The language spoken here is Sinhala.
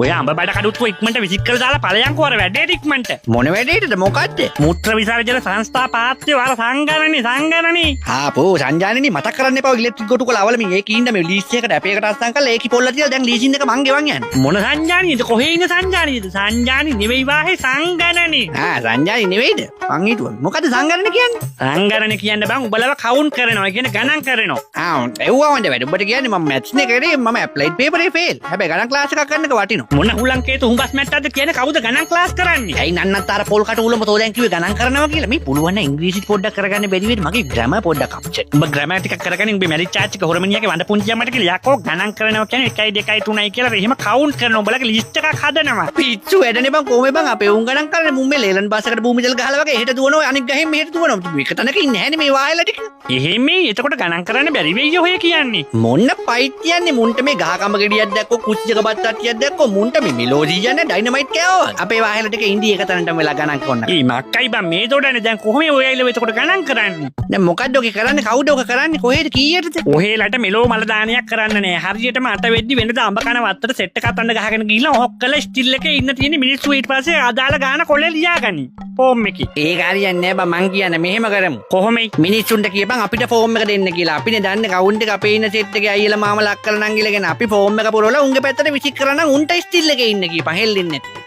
ඔය අඹ බඩ කඩුත්තුව ඉක්මනට විසික් කරලා දාලා ඵලයන්කෝ අර වැඩේට ඉක්මනට. මොන වැඩේටද, මොකද්ද? මුත්‍ර විසර්ජන සංස්ථා පාත්‍රය අර සංගණනේ සංගණනේ. ආපෝ සංජානනී, මතක් කරන්න එපා. ඉලෙක්ට්‍රික් ගොටු කොල අවල මේ ඒකේ ඉන්න මේ ලීස් එකට ඇප් එකට අත්සන් කරලා ඒකි පොල්ල තියලා දැන් ලීසින් එක මං ගෙවන් යන්නේ. මොන සංජානීද? කොහේ ඉන්න සංජානීද? සංජානි නෙවෙයි වාහේ, සංගණනේ. ආ, සංජානි නෙවෙයිද? මං හිතුවා. මොකද්ද සංගණන කියන්නේ? සංගණන කියන්න බං උඹලව කවුන්ට් කරනවා කියන්නේ, ගණන් කරනවා. ආ, එව්වා හොඳ වැඩ. උඹට කියන්නේ මම මැත්ස් නේ කරේ, මම ඇප්ලයිඩ් පේපර් එකේ ෆේල්. හැබැයි ගණන් ක්ලාස් එකක් කරන එක වටිනවා. මොන හුලංකේතු හුඹස් මැට්ටක්ද කියන්නේ? කවුද ගණන් ක්ලාස් කරන්නේ? ඇයි නන්නත් අර පොල් කට උලම තෝ දැන් කිව්වේ ගණන් කරනවා කියලා? මේ පුළුවන් නම් ඉංග්‍රීසිත් පොඩ්ඩක් කරගන්න බැරි වෙයි. මගේ ග්‍රැමර් පොඩ්ඩක් අප්සෙට්. උඹ ග්‍රැමර් ටිකක් කරගන්න. උඹේ මැරිච්ච ආච්චික හොරමිනියාගේ වඳ පුංචි අම්මට කියලා යකෝ ගණන් කරනවා කියන්නේ 1 2 3යි කියලා එහෙම කවුන්ට් කරනවා. උඹලගේ ලිස්ට් එකක් හදනවා. පිච්චු වැඩනේ බං. කොහොම බං අපේ උන් ගණන් කරන්නේ? මුන් මේ ලේලන් බස් එකට භූමිදල් ගහලා වගේ එහෙට දුවනවා, අනික් ගහෙන් මෙහෙට දුවනවා. එක තැනක ඉන්නේ නැහැනේ මේ වායලා ටික. එහෙම එතකොට ගණන් කරන්න බැරි වෙයි ඔය කියන්නේ. මොන්න පයිත් කියන්නේ? මුන්ට මේ ගහ කඹ ගෙඩියක් දැක්කො, කුච්චක බත් තට්ටියක් දැක්කො, මුන්ට මේ මෙලෝඩි කියන්නේ ඩයිනමයිට් කෑවා. අපේ වාහල ටික ඉන්දී එක තැනටම වෙලා ගණන් කරන්න. ඒ මක්කයි බං මේ දොඩනේ? දැන් කොහොම ඔය ඇවිල්ලා එතකොට ගණන් කරන්නේ? දැන් මොකද්ද ඔක කරන්නේ? කවුද ඔක කරන්නේ? කොහෙද? කීයටද? ඔහෙලට මෙලෝ මල දානයක් කරන්න නෑ. හරියටම 8 වෙද්දි වෙනද අඹ කන වත්තට සෙට් එකක් අතන්න ගහගෙන ගිහිල්ලා ඔහොක් කරලා ස්ටිල් එකේ ඉන්න තියෙන මිනිස්සු ඊට පස්සේ අදාළ ගාන කොලේ ලියාගනි ෆෝම් එකේ. ඒක හරියන්නේ නෑ බං. මං කියන්නේ මෙහෙම කරමු. කොහොමයි? මිනිස්සුන්ට කියපන් අපිට ෆෝම් එක දෙන්න කියලා. අපිනේ දන්නේ කවුන්ට් එක, අපේ ඉන්න සෙට් එකේ අයියලා මාමලා අක්කලා නංගිලා ගැන. අපි ෆෝම් එක පුරවලා උන්ගේ පැත්තට විසික් කරා නම් උන්ට ස්ටිල් එකේ ඉන්න කියපන් හෙල්ලෙන්නේ නැති.